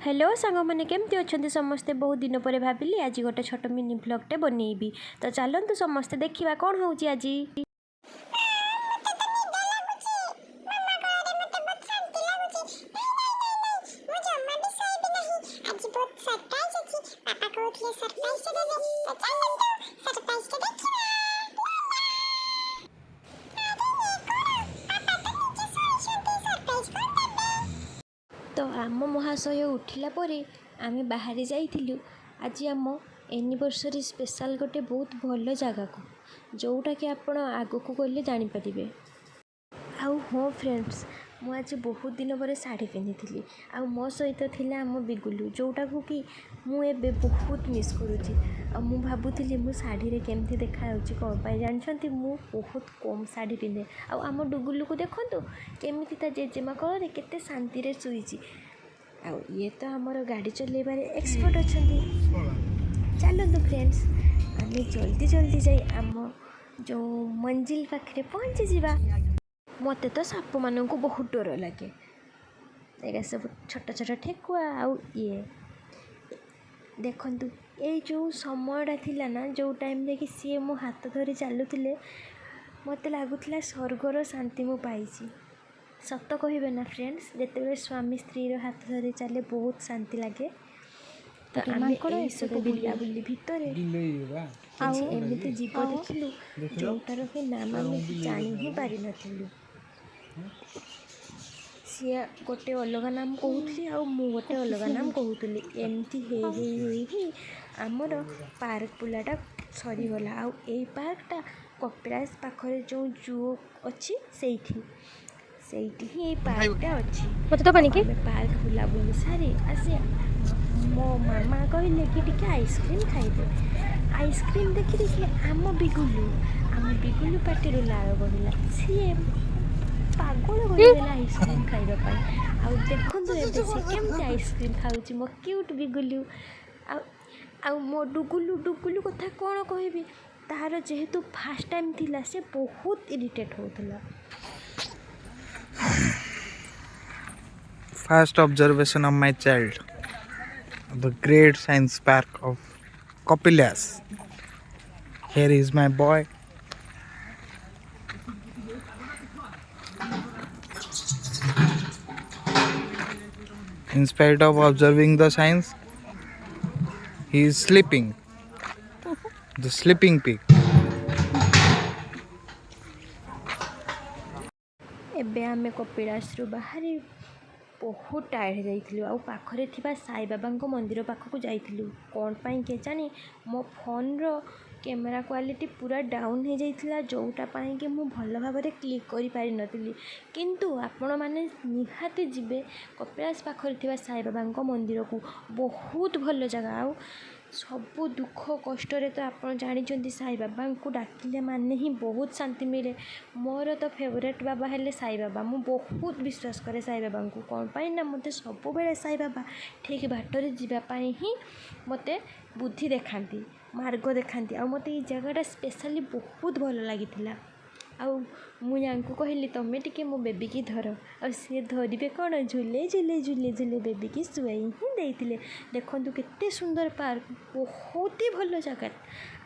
Hello ସାଙ୍ଗମାନେ, କେମିତି ଅଛନ୍ତି ସମସ୍ତେ? ବହୁତ ଦିନ ପରେ ଭାବିଲି ଆଜି ଗୋଟେ ଛୋଟ ମିନି ଭ୍ଲଗ୍ଟେ ବନେଇବି। ତ ଚାଲନ୍ତୁ ସମସ୍ତେ ଦେଖିବା କ'ଣ ହେଉଛି ଆଜି। ମତେ ତ ନିଦ ଲାଗୁଛି। ମାମା କୋଳରେ ମତେ ବହୁତ ଶାନ୍ତି ଲାଗୁଛି। ନାଇଁ ନାଇଁ ନାଇଁ ନାଇଁ, ମୁଁ ଜମା ବି ଶୋଇବି ନାହିଁ। ଆଜି ବହୁତ ସରପ୍ରାଇଜ ଅଛି। ବାପା କହୁଥିଲେ ସରପ୍ରାଇଜଟା ଦେବେ। ତ ଚାଲନ୍ତୁ ସରପ୍ରାଇଜଟା ଦେଖିବା। ଆରେ, ଇଏ କଣ? ବାପା ତ ନିଜେ ଶୋଇଛନ୍ତି, ସରପ୍ରାଇଜ କଣ ଦେବେ? ତ ଆମ ମହାଶୟ ଉଠିଲା ପରେ ଆମେ ବାହାରି ଯାଇଥିଲୁ ଆଜି ଆମ ଏନିଭର୍ସରୀ ସ୍ପେଶାଲ୍ ଗୋଟେ ବହୁତ ଭଲ ଜାଗାକୁ, ଯେଉଁଟାକି ଆପଣ ଆଗକୁ ଗଲେ ଜାଣିପାରିବେ। ଆଉ ହଁ ଫ୍ରେଣ୍ଡସ୍, ମୁଁ ଆଜି ବହୁତ ଦିନ ପରେ ଶାଢ଼ୀ ପିନ୍ଧିଥିଲି ଆଉ ମୋ ସହିତ ଥିଲା ଆମ ବିଗୁଲୁ, ଯେଉଁଟାକୁ କି ମୁଁ ଏବେ ବହୁତ ମିସ୍ କରୁଛି। ଆଉ ମୁଁ ଭାବୁଥିଲି ମୁଁ ଶାଢ଼ୀରେ କେମିତି ଦେଖାଯାଉଛି। କ'ଣ ପାଇଁ ଜାଣିଛନ୍ତି? ମୁଁ ବହୁତ କମ୍ ଶାଢ଼ୀ ପିନ୍ଧେ। ଆଉ ଆମ ଡୁଗୁଲୁକୁ ଦେଖନ୍ତୁ, କେମିତି ତା ଜେଜେମା କୋଳରେ କେତେ ଶାନ୍ତିରେ ଶୋଇଛି। ଆଉ ଇଏ ତ ଆମର ଗାଡ଼ି ଚଲେଇବାରେ ଏକ୍ସପର୍ଟ ଅଛନ୍ତି। ଚାଲନ୍ତୁ ଫ୍ରେଣ୍ଡସ୍, ଆମେ ଜଲ୍ଦି ଜଲ୍ଦି ଯାଇ ଆମ ଯେଉଁ ମଞ୍ଜିଲ ପାଖରେ ପହଞ୍ଚିଯିବା। ମୋତେ ତ ସାପମାନଙ୍କୁ ବହୁତ ଡର ଲାଗେ। ଏଇଟା ସବୁ ଛୋଟ ଛୋଟ ଠେକୁଆ। ଆଉ ଇଏ ଦେଖନ୍ତୁ, ଏଇ ଯେଉଁ ସମୟଟା ଥିଲା ନା, ଯେଉଁ ଟାଇମ୍ରେ କି ସିଏ ମୋ ହାତ ଧରି ଚାଲୁଥିଲେ, ମୋତେ ଲାଗୁଥିଲା ସ୍ୱର୍ଗର ଶାନ୍ତି ମୁଁ ପାଇଛି। ସତ କହିବେ ନା ଫ୍ରେଣ୍ଡସ୍, ଯେତେବେଳେ ସ୍ୱାମୀ ସ୍ତ୍ରୀର ହାତ ଧରି ଚାଲେ, ବହୁତ ଶାନ୍ତି ଲାଗେ। ତ ଆମେ ଏଇସବୁ ବୁଲାବୁଲି ଭିତରେ କିଛି ଏମିତି ଜୀବ ଦେଖିଲୁ, ଯେଉଁଟାର କି ନାମ ଆମେ ଜାଣି ହିଁ ପାରିନଥିଲୁ। ସିଏ ଗୋଟେ ଅଲଗା ନାମ କହୁଥିଲେ ଆଉ ମୁଁ ଗୋଟେ ଅଲଗା ନାମ କହୁଥିଲି। ଏମିତି ହେଇ ହେଇ ହେଇ ହେଇ ଆମର ପାର୍କ ବୁଲାଟା ସରିଗଲା। ଆଉ ଏଇ ପାର୍କଟା କପିଳାସ ପାଖରେ ଯେଉଁ ଜୁ ଅଛି, ସେଇଠି ସେଇଠି ହିଁ ଏଇ ପାର୍କଟା ଅଛି। ମତେ ଦବନି କି? ଆମେ ପାର୍କ ବୁଲାବୁଲି ସାରି ଆସି ମୋ ମାମା କହିଲେ କି ଟିକେ ଆଇସ୍କ୍ରିମ୍ ଖାଇଦେ। ଆଇସ୍କ୍ରିମ୍ ଦେଖି ଦେଖି ଆମ ବିଗୁଲୁ ପାଟିରୁ ଲାଳ ଗଡ଼ିଲା। ସିଏ ପାଗଳ କରିଦେଲା ଆଇସ୍କ୍ରିମ୍ ଖାଇବା ପାଇଁ। ଆଉ ଦେଖନ୍ତୁ ଏବେ ସେ କେମିତି ଆଇସ୍କ୍ରିମ୍ ଖାଉଛି, ମୋ କ୍ୟୁଟ୍ ବିଗୁଲୁ। ଆଉ ଆଉ ମୋ ଡୁଗୁଲୁ ଡୁଗୁଲୁ କଥା କ'ଣ କହିବି? ତାହାର ଯେହେତୁ ଫାର୍ଷ୍ଟ ଟାଇମ୍ ଥିଲା, ସେ ବହୁତ ଇରିଟେଟ୍ ହେଉଥିଲା। First observation of my child, the great science park of Kapilas. Here is my boy. In spite of observing the science, he is sleeping, the sleeping pig. ଏବେ ଆମେ କପିଳାସରୁ ବାହାରି ବହୁତ ଟାୟାର୍ଡ଼ ହେଇଯାଇଥିଲୁ ଆଉ ପାଖରେ ଥିବା ସାଇବାବାଙ୍କ ମନ୍ଦିର ପାଖକୁ ଯାଇଥିଲୁ। କ'ଣ ପାଇଁ କେଜାଣି ମୋ ଫୋନ୍ର କ୍ୟାମେରା କ୍ୱାଲିଟି ପୁରା ଡାଉନ୍ ହେଇଯାଇଥିଲା, ଯେଉଁଟା ପାଇଁକି ମୁଁ ଭଲ ଭାବରେ କ୍ଲିକ୍ କରିପାରିନଥିଲି। କିନ୍ତୁ ଆପଣମାନେ ନିହାତି ଯିବେ କପିଳାସ ପାଖରେ ଥିବା ସାଇବାବାଙ୍କ ମନ୍ଦିରକୁ। ବହୁତ ଭଲ ଜାଗା। ଆଉ ସବୁ ଦୁଃଖ କଷ୍ଟରେ ତ ଆପଣ ଜାଣିଛନ୍ତି, ସାଇବାବାଙ୍କୁ ଡାକିଲେ ମାନେ ହିଁ ବହୁତ ଶାନ୍ତି ମିଳେ। ମୋର ତ ଫେଭରେଟ୍ ବାବା ହେଲେ ସାଇବାବା। ମୁଁ ବହୁତ ବିଶ୍ୱାସ କରେ ସାଇବାବାଙ୍କୁ। କ'ଣ ପାଇଁ ନା ମୋତେ ସବୁବେଳେ ସାଇବାବା ଠିକ୍ ବାଟରେ ଯିବା ପାଇଁ ହିଁ ମୋତେ ବୁଦ୍ଧି ଦେଖାନ୍ତି, ମାର୍ଗ ଦେଖାନ୍ତି। ଆଉ ମୋତେ ଏଇ ଜାଗାଟା ସ୍ପେଶାଲି ବହୁତ ଭଲ ଲାଗିଥିଲା। ଆଉ ମୁଁ ୟାଙ୍କୁ କହିଲି, ତମେ ଟିକେ ମୋ ବେବିକି ଧର। ଆଉ ସିଏ ଧରିବେ କ'ଣ, ଝୁଲେଇ ଝୁଲେଇ ଝୁଲେଇ ଝୁଲେଇ ବେବିକି ଶୁଆଇ ହିଁ ଦେଇଥିଲେ। ଦେଖନ୍ତୁ କେତେ ସୁନ୍ଦର ପାର୍କ, ବହୁତ ହି ଭଲ ଜାଗା।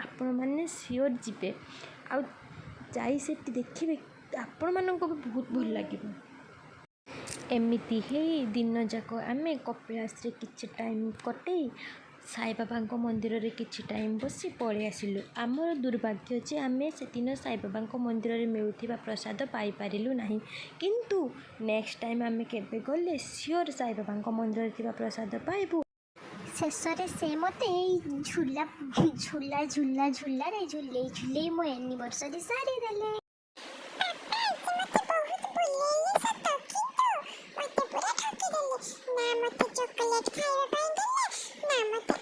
ଆପଣମାନେ ସିଓର ଯିବେ ଆଉ ଯାଇ ସେଠି ଦେଖିବେ, ଆପଣମାନଙ୍କୁ ବି ବହୁତ ଭଲ ଲାଗିବ। ଏମିତି ହେଇ ଦିନଯାକ ଆମେ କପିଳାସରେ କିଛି ଟାଇମ୍ କଟେଇ, ସାଇବାବାଙ୍କ ମନ୍ଦିରରେ କିଛି ଟାଇମ୍ ବସି ପଳେଇ ଆସିଲୁ। ଆମର ଦୁର୍ଭାଗ୍ୟ ଯେ ଆମେ ସେଦିନ ସାଇବାବାଙ୍କ ମନ୍ଦିରରେ ମିଳୁଥିବା ପ୍ରସାଦ ପାଇପାରିଲୁ ନାହିଁ। କିନ୍ତୁ ନେକ୍ସଟ ଟାଇମ୍ ଆମେ କେବେ ଗଲେ ସିଓର ସାଇବାବାଙ୍କ ମନ୍ଦିରରେ ଥିବା ପ୍ରସାଦ ପାଇବୁ। ଶେଷରେ ସେ ମୋତେ ଏଇ ଝୁଲା ଝୁଲା ଝୁଲା ଝୁଲାରେ ଝୁଲେଇ ଝୁଲେଇ ମୋ ଆନିଭର୍ସରୀ ସାରିଦେଲେ। ମତେ ବହୁତ ବୁଲେଇଲେ ସତ, କିନ୍ତୁ ମତେ ପୁରା ଠକିଦେଲେ। ନା ମତେ ଚକୋଲେଟ୍ ଖାଇବା ପାଇଁ ଦେଲେ, ନା ମତେ